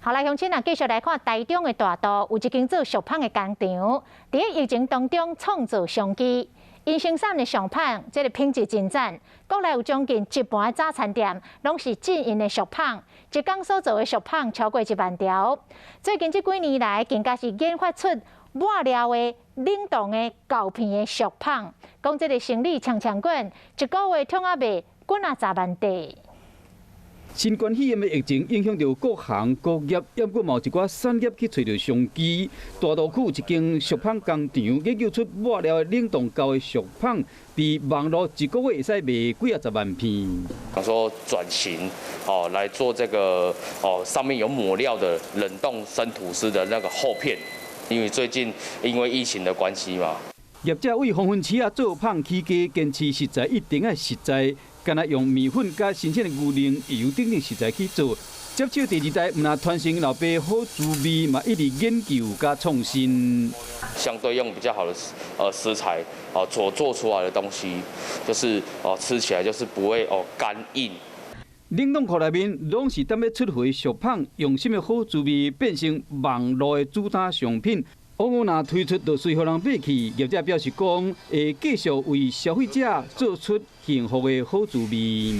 好來，鄉親啊，繼續來看台中的大肚，有一間做俗麭的工廠，佇疫情當中創造商機。𪜶生產的俗麭，這个品質真讚。國內有將近一半的早餐店，攏是進𪜶的俗麭，一工所做的俗麭超過1萬條。最近這幾年來，更加是研發出抹料的冷凍的厚片的俗麭，講這个生理衝衝滾，一個月通仔賣幾仔十萬塊。新冠肺炎的疫情影響著各行各業，猶閣嘛有一寡產業去揣著商機。大肚區有一間俗麭工廠，研究出抹料的冷凍厚的俗麭，佇網路一個月會使賣幾仔十萬片。說轉型哦，來做這個哦，上面有抹料的冷凍生吐司的那個厚片，因為最近因為疫情的關係嘛。業者為黃昏市仔做麭起家，堅持食材一定愛實在。干焦用麵粉佮新鮮的牛奶、油等等食材去做。接手第二代，毋但傳承老爸好滋味，嘛一直研究佮創新。相對用比較好的食材哦，所做出來的東西，就是哦吃起來就是不會哦乾硬。冷凍庫內面攏是等欲出貨的俗麭，用心的好滋味變成網路的主打商品。往往若推出，就隨予人買去。業者表示講，會繼續為消費者做出幸福的好滋味。